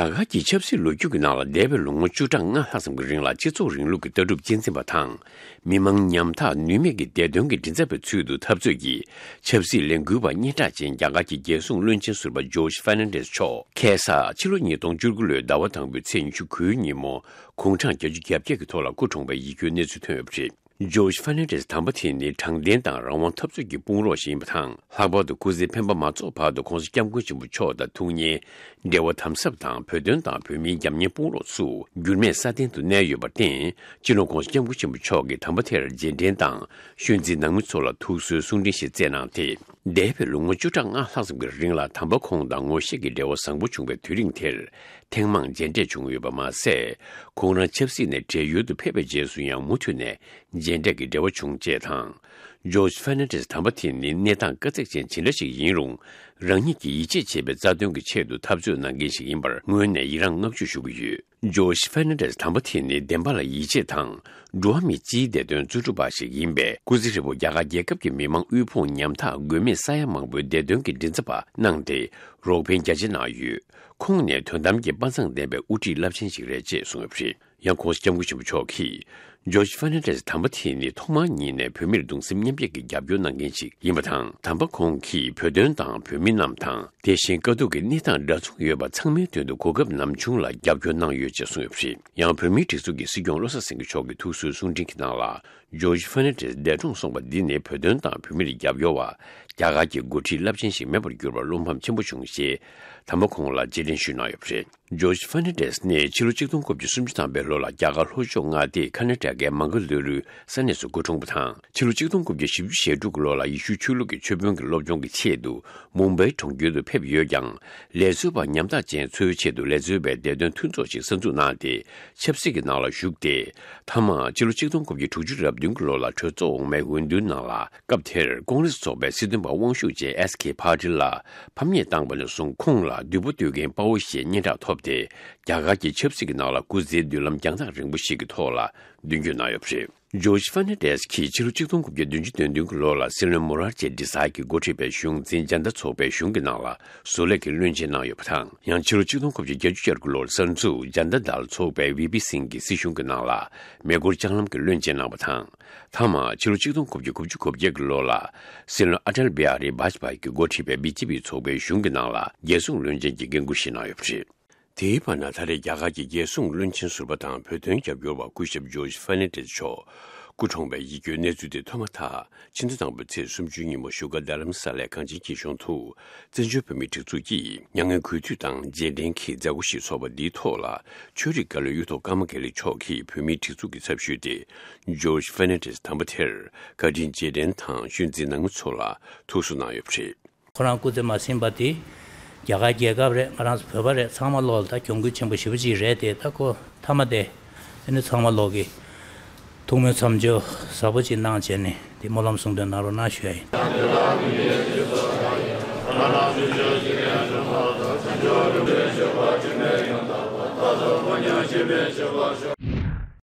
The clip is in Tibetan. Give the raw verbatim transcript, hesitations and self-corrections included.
རྒྱ་གར་གྱི་ཆབ་སྲིད་ལོ་རྒྱུས་ཀྱི་ནང་ལ་འདས་པའི་ལོ་ངོ་བཅུ་ཕྲག་ལྔ་ལྷག་ཙམ་གྱི་རིང་ལ་སྤྱི་ཚོགས་རིང་ལུགས་ཀྱི་ལྟ་གྲུབ་གཅེས་འཛིན་པ་དང་། མི་མང་ཉམ་ཐག་ནུས་མེད་ཀྱི་བདེ་དོན་གྱི་མགྲིན་ཚབ་པའི་ཚུལ་དུ་འཐབ་རྩོད་ཀྱིས་ཆབ་སྲིད་ལས་འགུལ་བ་སྙན་གྲགས་ཅན་རྒྱ་གར་གྱི་རྒྱལ་སྲུང་བློན་ཆེན་ཟུར་པ་ཇོརྗ་ཧྥར་ནན་ཌེས་མཆོག་ཁ་སང་ཕྱི་ལོ་ཉིས་སྟོང་བཅུ་དགུ་ལོའི་ཟླ་བ་དང་པོའི་ཚེས་ཉི་ཤུ་དགུའི་ཉིན་མོ་དགུང་གྲངས་བརྒྱད་ཅུ་གྱ་བརྒྱད་ཀྱི་ཐོག་ལ་སྐུ་གྲོངས་པའི་ཡིད་སྐྱོའི་གནས་ཚུལ་ཐོན་ཡོད་པ་རེད། ཇོརྗ་ཧྥར་ནན་ཌེས་དམ་པ་དེ་ནི་དྲང་བདེན་དང་རང་དབང་འཐབ་རྩོད་ཀྱི་དཔུང་རོགས་ཤིག་ཡིན་པ་དང་། ལྷག་པར་དུ་སྐུ་ཚེ་འཕེན་པ་མ་རྫོགས་བར་དུ་༸གོང་ས་༸སྐྱབས་མགོན་ཆེན་པོ་མཆོག་དང་ཐུགས་མཉེས། འབྲེལ་བ་དམ་ཟབ་དང་། བོད་དོན་དང་བོད་མིའི་རྒྱབ་གཉེར་དཔུང་རོགས་ཚོ་འགྱུར་མེད་སྲ་བརྟན་དུ་གནས་ཡོད་པར་བརྟེན། སྤྱི་ནོར་༸གོང་ས་༸སྐྱབས་མགོན་ཆེན་པོ་མཆོག་གིས་དམ་པ་དེར་རྗེས་དྲན་དང་། ཤོད་འཛིན་ནང་མི་ཚོ་ལ་ཐུགས་གསོའི་གསུང་འཕྲིན་ཞིག་བསྩལ་གནང་སྟེ། འདས་པའི་ལོ་ངོ་བཅུ་ཕྲག་ལྔ་ལྷག་ཙམ་གྱི་རིང་ལ་དམ་པ་ཁོང་དང་ངོ་ཤེས་ཀྱི་འབྲེལ་བ་བཟང་པོ་བྱུང་བའི་དུས་རིང་དེར། ཐེངས་མང་མཇལ་འཕྲད་བྱུང་ཡོད་པ་མ་ཟད། ཁོང་རང་ཆབ་སྲིད་ནས་བགྲེས་ཡོལ་དུ་ཕེབས་པའི་རྗེས་སུ་ཡང་མུ་མཐུད་ནས་མཇལ་འཕྲད་ཀྱི་འབྲེལ་བ་བྱུང་ཅེས་དང་། ཇོརྗ་ཧྥར་ནན་ཌེས་དམ་པ་དེ་ནི་གནས་སྟངས་དཀའ་ཚེགས་ཅན་ཇི་འདྲ་ཞིག་ཡིན་རུང་། རང་ཉིད་ཀྱིས་ཡིད་ཆེས་བྱེད་པའི་རྩ་དོན་གྱི་ཆེད་དུ་འཐབ་རྩོད་གནང་མཁན་ཞིག་ཡིན་པར་སྔོན་ནས་ཡི་རངས་བསྔགས་བརྗོད་ཞུ་གི་ཡོད། ཇོརྗ་ཧྥར་ནན་ཌེས་དམ་པ་དེ་ནི་བདེན་པ་ལ་ཡིད་ཆེས་དང་། འགྲོ་བ་མིའི་སྤྱིའི་བདེ་དོན་རྩོད་སྒྲུབ་པ་ཞིག་ཡིན་པས། སྐུ་ཚེ་ཧྲིལ་པོ་རྒྱ་གར་རྒྱལ་ཁབ་ཀྱི་མི་མང་དབུལ་ཕོངས་ཉམ་ཐག་མགོན་མེད་ས་ཡ་མང་པོའི་བདེ་དོན་གྱི་མགྲིན་ཚབ་པ་གནང་སྟེ། རོགས་ཕན་རྒྱ་ཆེ་གནང་ཡོད། ཁོང་ནི་དོན་དམ་གྱི་དཔའ་མཛངས་ལྡན་པའི་དབུ་ཁྲིད་རླབས་ཆེན་ཞིག་རེད་ཅེས་གསུངས་ཡོད་པ་རེད། ཡང་༸གོང་ས་༸སྐྱབས་མགོན་ཆེན་པོ་མཆོག་གིས། ཇོརྗ་ཧྥར་ནན་ཌེས་དམ་པ་དེ་ནི་ཐོག་མར་ཉིད་ནས་བོད་མིར་གདུང་སེམས་མཉམ་སྐྱེད་ཀྱི་རྒྱབ་སྐྱོར་གནང་མཁན་ཞིག་ཡིན་པ་དང་། དམ་པ་ཁོང་གིས་བོད་དོན་དང་བོད་མི་རྣམས་དང་། དེ་བཞིན་དཀའ་སྡུག་གི་གནས་སྟངས་འདྲ་མཚུངས་ཡོད་པ་ཚང་མའི་དོན་དུ་གོ་སྐབས་ནམ་བྱུང་ལ་རྒྱབ་སྐྱོར་གནང་ཡོད་ཅེས་གསུངས་ཡོད་པ་རེད། ཡང་བོད་མིའི་སྒྲིག་འཛུགས་ཀྱི་སྲིད་སྐྱོང་བློ་བཟང་སེང་གེ་མཆོག་གི་ཐུགས་གསོའི་གསུང་འཕྲིན་གྱི་ནང་ལ། ཇོརྗ་ཧྥར་ནན་ཌེས་འདས་གྲོངས་སོང་བ་འདི་ནི་བོད་དོན་དང་བོད་མིར་རྒྱབ་སྐྱོར་བ། རྒྱ་གར་གྱི་འགོ་ཁྲིད་རླབས་ཆེན་ཞིག་མེད་པར་གྱུར་པར་བློ་ཕམ་ཆེན་པོ་བྱུང་ཞེས། དམ་པ་ཁོང་ལ་རྗེས་དྲན་ཞུས་གནང་ཡོད་པ་རེད། ཇོརྗ་ཧྥར་ནན་ཌེས་ནི་ཕྱི་ལོ་ཆིག་སྟོང་དགུ་བརྒྱ་སུམ་ཅུ་ཐམ་པའི་ལོ་ལ་རྒྱ་གར་ལྷོ་ཕྱོགས་མངའ་སྡེ་ཁ་ན་ཊ་ཀའི་མང་ག་ལུ་རུའི་ས་གནས་སུ་སྐུ་གྲོངས་པ་དང་། ཕྱི་ལོ་ཆིག་སྟོང་དགུ་བརྒྱ་བཞི་བཅུ་ཞེ་དྲུག་གི་ལོ་ལ་ཡེ་ཤུའི་ཆོས་ལུགས་ཀྱི་ཆོས་དཔོན་གྱི་སློབ་སྦྱོང་གི་ཆེད་དུ་མུམ་བྷའི་གྲོང་ཁྱེར་དུ་ཕེབས་ཡོད་ཀྱང་། ལས་རྩོལ་བ་ཉམ་ཐག་ཅན་འཚོལ་ཆེད་དུ་ལས་རྩོལ་བའི་བདེ་དོན་མཐུན་ཚོགས་ཤིག་གསར་འཛུགས་གནང་སྟེ། ཆབ་སྲིད་ཀྱི་ནང་ལ་ཞུགས་ཏེ། མཐའ་མ་ཕྱི་ལོ་ཆིག་སྟོང་དགུ་བརྒྱ་དྲུག་ཅུ་རེ་བདུན་གྱི་ལོ་ལ་གྲོས་ཚོགས་འོག་མའི་འོས་བསྡུའི་ནང་ལ་བཀབ། དེར་ཀོང་རེས་ཚོགས་པའི་སྲིད་དོན་པ་དབང་ཤུགས་ཅན་ཨེས་ཀེ་པཱ་ཊིལ་ལ་ཕམ་ཉེས་བཏང་བ་ནས་བཟུང་ཁོང་ལ་བདུད་པོ་གཏོད་མཁན་དཔའ་བོ་ཞེས་སྙན་གྲགས་ཐོབ་སྟེ། རྒྱ་གར་གྱི་ཆབ་སྲིད་ཀྱི་ནང་ལ་སྐུ་ཚེའི་མདུན་ལམ་རྒྱང་ཐག་རིང་པོ་ཞིག་གི་ཐོག་ལ་མདུན་སྐྱོད་གནང་ཡོད་པ་རེད། ཇོརྗ་ཧྥར་ནན་ཌེས་ཀྱིས་ཕྱི་ལོ་ཆིག་སྟོང་དགུ་བརྒྱ་བདུན་ཅུ་དོན་བདུན་གྱི་ལོ་ལ་སྲིད་བློན་མོ་རར་ཇེ་ཌི་ས་ཀྱིས་འགོ་ཁྲིད་པའི་གཞུང་འཛིན་ཇན་ཏ་ཚོགས་པའི་གཞུང་གི་ནང་ལ་བཟོ་ལས་ཀྱི་བློན་ཆེན་གནང་ཡོད་པ་དང་། ཡང་ཕྱི་ལོ་ཆིག་སྟོང་དགུ་བརྒྱ་བརྒྱད་ཅུ་གྱ་དྲུག་གི་ལོར་གསར་འཛུགས་ཇན་ཏ་དལ་ཚོགས་པའི་ཝི་པི་སིང་གི་སྲིད་གཞུང་གི་ནང་ལ་མེ་འཁོར་ལྕགས་ལམ་གྱི་བློན་ཆེན་གནང་བ་དང་། མཐའ་མ་ཕྱི་ལོ་ཆིག་སྟོང་དགུ་བརྒྱ་དགུ་བཅུ་གོ་བརྒྱད་ཀྱི་ལོ་ལ་སྲིད་བློན་ཨ་ཊལ་བི་ཧ་རི་བྷ་ཇ་པ་ཡི་གིས་འགོ་ཁྲིད་པའི་བི་ཇེ་པི་ཚོགས་པའི་གཞུང་གི་ནང་ལ་རྒྱལ་སྲུང་བློན་ཆེན་གྱི་འགན་འཁུར་བཞེས་གནང་ཡོད་པ་རེད། དེའི་བར་ན་ད་རེས་རྒྱ་གར་གྱི་རྒྱལ་སྲུང་བློན་ཆེན་ཟུར་པ་དང་བོད་དོན་རྒྱབ་སྐྱོར་བ་སྐུ་ཞབས་ཇོརྗ་ཧྥར་ནན་ཌེས་མཆོག་སྐུ་གྲོངས་པའི་ཡིད་སྐྱོའི་གནས་ཚུལ་དེ་ཐོན་མ་ཐག་ཕྱི་ཟླ་དང་པོའི་ཚེས་སུམ་ཅུའི་ཉིན་མོ་བཞུགས་སྒར་རྡ་རམ་ས་ལའི་གངས་ཅན་སྐྱིད་གཤོངས་དུ་བཙན་བྱོལ་བོད་མིའི་སྒྲིག་འཛུགས་ཀྱིས་མྱ་ངན་གུས་འདུད་དང་རྗེས་དྲན་གྱི་མཛད་སྒོ་ཞིག་ཚོགས་པ་འདིའི་ཐོག་ལ་ཆོས་རིག་བཀའ་བློན་གཡུ་ཐོག་ཀརྨ་དགེ་ལེགས་མཆོག་གིས་བོད་མིའི་སྒྲིག་འཛུགས་ཀྱི་ཚབ་ཞུས་ཏེ། ཇོརྗ་ཧྥར་ནན་ཌེས་དམ་པ་དེར་བཀའ་དྲིན་རྗེས་དྲན་དང་ཤོད་འཛིན་ནང་མི་ཚོ་ལ་ཐུགས་གསོ་གནང་ཡོད་པ་རེད། ཁོ་རང་སྐུ་ཚེ་མ་ཟིན་པ་དེ་རྒྱ་གར་རྒྱལ་ཁབ་རེད། ང་རང་ཚོ་བོད་པ་རེད། ཚང་མ་ལོག་ལ་ད་གྱོང་གུད་ཆེན་པོ་ཞེ་པོ་ཅིག་རེད་དེ། ད་ཁོ་མཐའ་མ་དེ་ཨ་ནི་ཚང་མ་ལོག་གི་ཐུགས་སྨོན་མཚམས་སྦྱོར་ཟབ་པོ་ཅིག་གནང་བྱས་ནས་དེ་སྨོན་ལམ་གསུང་འདོན་གནང་རོགས་གནང་ཞུ་ཡ་ཡིན།